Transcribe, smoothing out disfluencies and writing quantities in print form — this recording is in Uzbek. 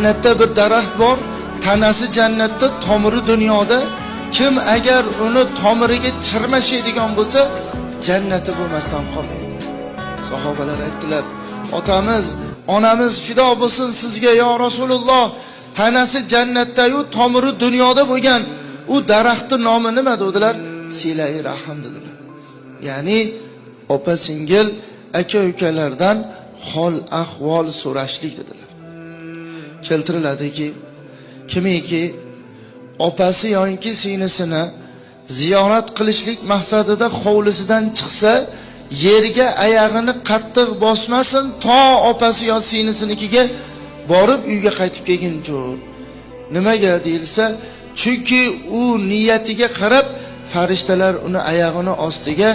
Jannatda bir daraxt bor, tanasi jannatda, tomiri dunyoda. Kim agar uni tomiriga chirmashadigan bo'lsa, jannati bo'lmasdan qolmaydi. Sahobalar aytdilar: "Otamiz, onamiz fido bo'lsin sizga, yo Rasululloh, tanasi jannatda-yu, tomiri dunyoda bo'lgan u daraxtning nomi nima?" dedilar. "Silai rahm" dedilar. Ya'ni opa singil, aka ukalardan hol ahvol so'rashlik dedilar. Keltiriladiki, kimiki opasi yoki singlisini ziyorat qilishlik maqsadida hovlisidan chiqsa, yerga oyog'ini qattiq bosmasin to opasi yo singlisinikiga borib uyga qaytib kelguncha. Nimaga deyilsa, chunki u niyatiga qarab farishtalar uni oyog'ini ostiga